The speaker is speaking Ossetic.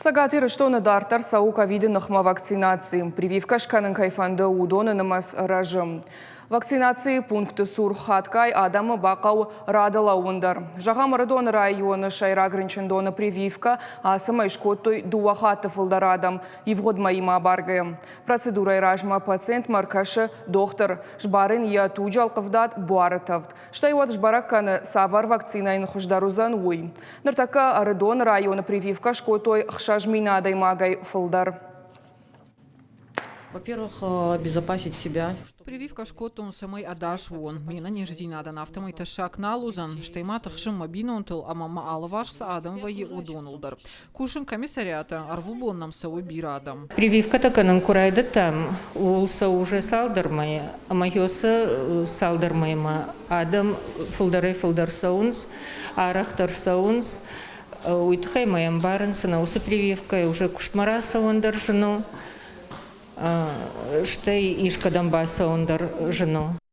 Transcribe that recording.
Цӕгат Ирыстоны дарддӕр цӕуы ковиды ныхмӕ вакцинаци. Прививкӕ скӕнын кӕй фӕнды, уыдоны нымӕц рӕзы. Вакцинацийы пункты цур хатгай адӕмы бахъӕуы рады лӕууын дӕр. Зӕгъӕм, Ӕрыдоны районы сӕйраг рынчындоны прививкӕ ацы мӕй скодтой дыууӕ хатты фылдӕр адӕм ивгъуыд мӕимӕ абаргӕйӕ. Процедурӕйы размӕ пациентмӕ ӕркӕсы дохтыр, сбары йын йӕ туджы ӕлхъывдад, буары тӕвд. Стӕй уӕд сбӕрӕг кӕны, цавӕр вакцинӕ йын хуыздӕр уыдзӕн, уый. Ныртӕккӕ Ӕрыдоны районы прививкӕ скодтой 6000 адӕймагӕй фылдӕр. Во-первых, обезопасить себя. Прививкӕ скодтон, цӕмӕй ӕдас уон. Ме нӕниздзинадӕн афтӕмӕй тӕссаг нал уыдзӕн, стӕй ма тыхсын мӕ бинонтыл ӕмӕ мӕ алыварс цы адӕм вӕййы, уыдоныл дӕр. Кусын комиссариаты, ӕрвылбон нӕм цӕуы бирӕ адӕм. Прививкӕтӕ кӕнын куы райдыдтам, ууыл цӕуы уже цалдӕр мӕйы, ӕмӕ уыцы цалдӕр мӕймӕ адӕм фылдӕрӕй-фылдӕр цӕуынц, арӕхдӕр цӕуынц. Уый тыххӕй мӕ ӕмбарын, цы нӕ уыцы прививкӕйы уже куыстмӕ рацӕуын дӕр зын у, стӕй искӕдӕм бацӕуын дӕр зын у.